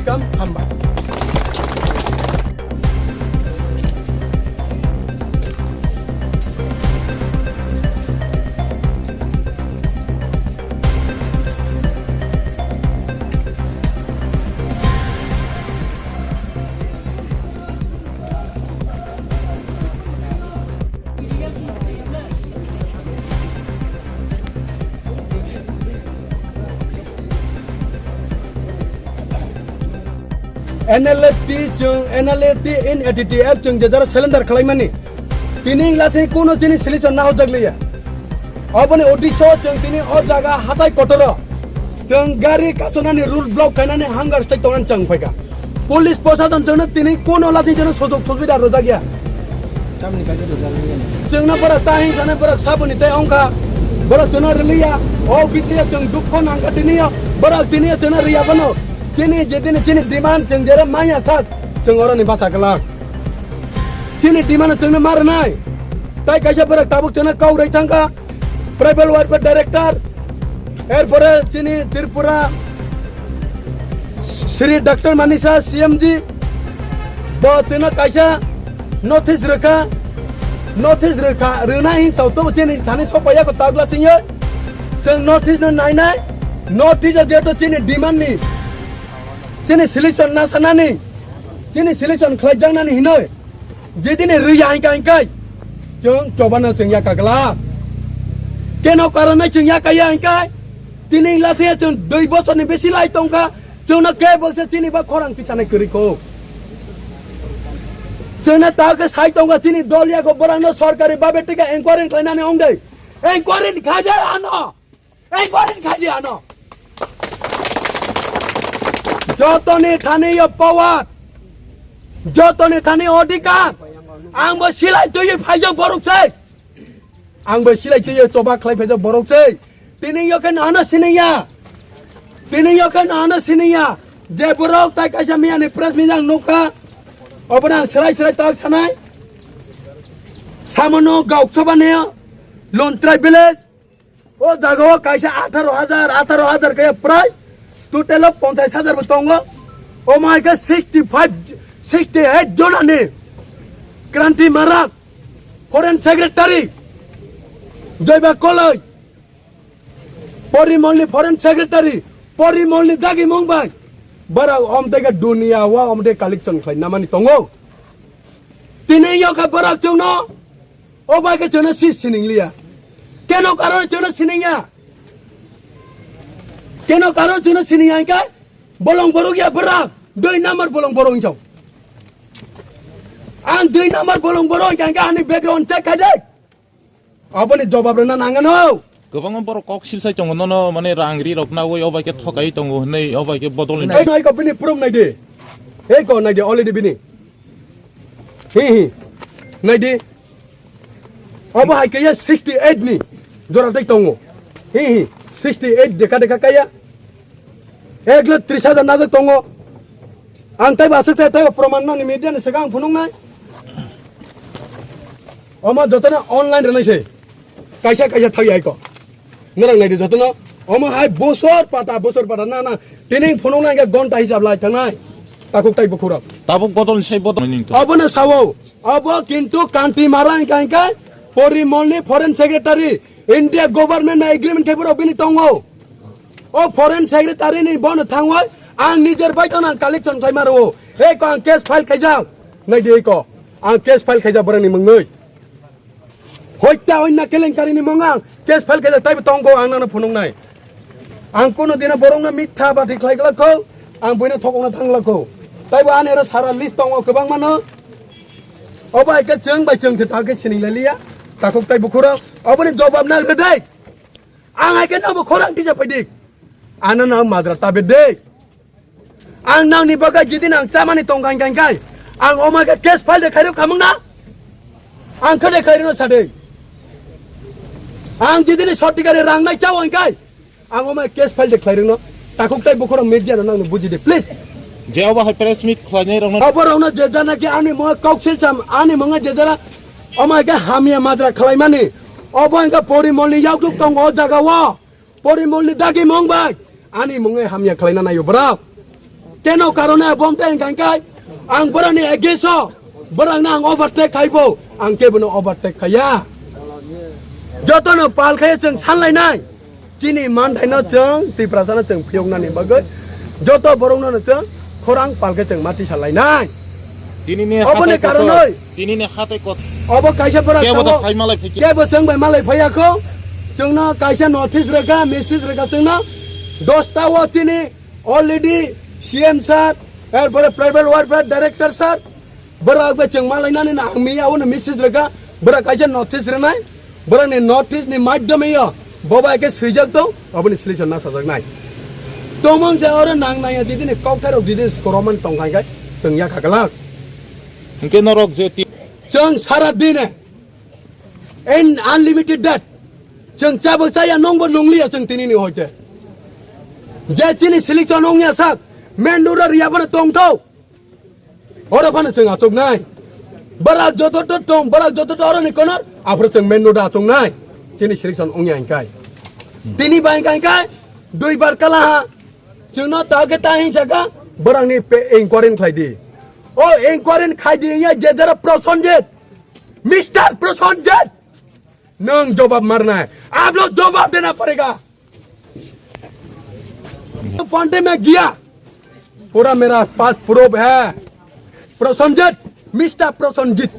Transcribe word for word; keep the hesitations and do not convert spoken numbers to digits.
Kam hamba. N L F T chwng, N L F T in A T T F chwng je jara surrender khlaimani. Tini lasai kuno chini solution nahojak liya. Oboni odisho chwng tini o jaga hatai kotoro. Chwng gari kasonani road block khainani hunger strike tongnan chwng phaikha. Police prosason chwngno tini kuno lasai chwngno sojok sojbida rwjak ya. Chwngno borok ta hing sanai borok saboni tei ongkha. Borok chwngno rwliya. O bisi chwng dukho nangkha tiniyo. Borok tiniyo chwngno rwya bono. Chini jedini chini demand chwng jera maya sak chwng oroni basa kwlak. Chini demand chwngno ma rwnai. Tai kaisa borok tabuk chwngno kau rai thangkha. Tribal Welfare Director, erpore chini Tripura Shri Doctor Manisha C M G, bo chwngno kaisa notice rwkha, notice rwkha, rwna hinsao tobo chini thani sopaiya ko tagla singyo, chwng notice no nainai, notice o jeto chini demand ni, chini solution na sanani, chini solution khlaijaknani hinoi. Jedini rwya hingka hingkai chwng chobano chwng yaka glak. Keno karonai chwng yaka ya hingkai tini lasaya chwng dui bosorni besi lai tongkha. Chwngno kebo se chini ba khorang tisanai kwrwi kho. Chwngno ta khe sai tongkha chini dol yako borangno sorkari babe tika enquiry khlainani ongdai. Enquiry khaja ano. Enquiry khai di ano. Jotoni thani yo power. Jotoni thani odhikar. Ang bo silai twi phaijak borok se. Ang bo silai twi choba khlai phaijak borok se. Tini yo khe nahano siniya. Tini yo khe nahano siniya. Je borok tai kaisa miyani press meet ang nukha. Obo ang serai serai tak sanai. Samono gauksoba ne Lontrai village. O jaga o kaisa atharo hajar, atharo hajar kaya prai, total o ponchas hajar bo tongo. O mai khe sixty five, sixty eight jona ni Kranti Marak, foreign secretary, Joiba Koloi, Porimol ni foreign secretary, Porimol ni dagi mung bai. Bara om tega dunia wa om de collection khlai namani tongo. Tini yo khe borak chwngno, o bai khe chwngno si sining liya. Keno karon chwngno sining ya? Keno karon chwngno sining ya hingkhe bolong borok ya borak, dui number bolong borok hingkhe. Ang dui number bolong borok hingkhe ani background check khai de. Aboni jawab rwna nangano. Kwbangma borok kok silsai tongo nono, mane rang ri rok nawi, o bai khe thokai tongo hwnwi, o bai khe bodol ni. Ei noi ko bini proof nai di. Ei ko nai di already bini. Hi hi. Nai di. Abo hai kaya sixty eight ni jora tei tongo. Hi hi. Sixty eight deka deka kaya. Ek lakh tris hajar najak tongo. Ang taibo aswk tei taibo proman nangni media ni swkang phunuknai. Omo jotono online rwnai se. Kaisa kaisa thai ai ko. Norok nai di jotono. Omo hai bosor pata bosor pata na na. Tini phunuknai khe gonta hisab lai thangnai. Takhuk tai bukhurok. Tabuk bodol ni sai bodol ni to. Obono sawo. Obo kintu Kanti Mara hingka hingka Porimol ni foreign secretary India government na agreement khai borok bini tongo. O foreign secretary ni bono thangwi ang nijer bai tong ang collection khai maro. Ei ko ang case file khaijak. Nai di ei ko. Ang case file khaijak borok ni mungwi. Hoita hoina kelenkari ni mung ang case file khaijak taibo tongo ang nang phunuk nai. Ang kuno dina borok no mitha bati khlai glak kho. Ang buino thokokna thang glak kho. Taibo ani oro sara list tongo kwbang mano. Obo hai khe chwng bai chwng se ta khe sining lai liya. Takhuk tai bukhurok. Oboni jawab nang rwdai. Ang hai khe nangbo khorang tisa phai di. Ano nang madra ta be de. Ang nangni bagwi jidin ang chamani tong kang kang kai. Ang oma khe case file de khairok khamung na. Ang khe de khairino sa de. Ang jidini sotikari rang nai chao ang kai. Ang oma case file de khairino. Takhuk tai bukhoro media no nangni buji de please. Je obo hai press meet khlainai rokno. Obo rokno je jana ki ani mo kauksil cham ani mo je jana oma khe hamya madra khlaimani. Obo ang khe Porimolni yakduk tongo o jaga o. Porimolni dagi mung bai ani mungwi hamya khlaina naio borok. Keno karone bom tei hwnkha khe ang borokni against o, borokno ang overtake khaibo, ang kebono overtake khaiya. Jotono pal khe chwng sanlainai. Chini manthaino chwng Tiprasano chwng phiyoknani bagwi joto borokno chwng khorang pal khe chwng mati salainai. Tinini Oboni hatai kotor, karonoi. Tinini hatai kot. Obo kaisa borok Kebo tongo. Da phai malai phai khe. Kebo chwng bai malai phaiya kho. Chwngno kaisa notice rwkha, message rwkha chwngno. Dosta o chini already C M sir, erpore tribal welfare director sir, borok bai chwng malainani na ang miya ono message rwkha, borok kaisa notice rwnai, borokni notice ni madhyome yo, boba eke swijak tong, oboni solution na sajaknai. Tongmang se oro nang naya didini kokthai rok didini koroman tongkha khe chwng yakha glak. Hwnkhe norok je ti- Chwng sara dine, in unlimited debt, chwng chabo chaya nongbo nongliya chwng tinini hoite. Je chini selection ongya sak, main road o riya phano tongthok. Oro phano chwng achuknai. Barak joto to tong, barak joto to oroni konor, aphuru chwng main road o achuknai. Chini selection ongya hinkai. Tini bai hinkai, hinkai, dui bar kala ha. Chwngno ta khe ta hinsaka, borokni pe-, inquiry khlai di. O inquiry khai di hinya je jara Prosenjit. Mister Prosenjit. Nwng jobab marna hai. Aap log jobab dena padega. Pande mein gaya. Pura mera paas proof hai. Prosenjit, Mister Prosenjit.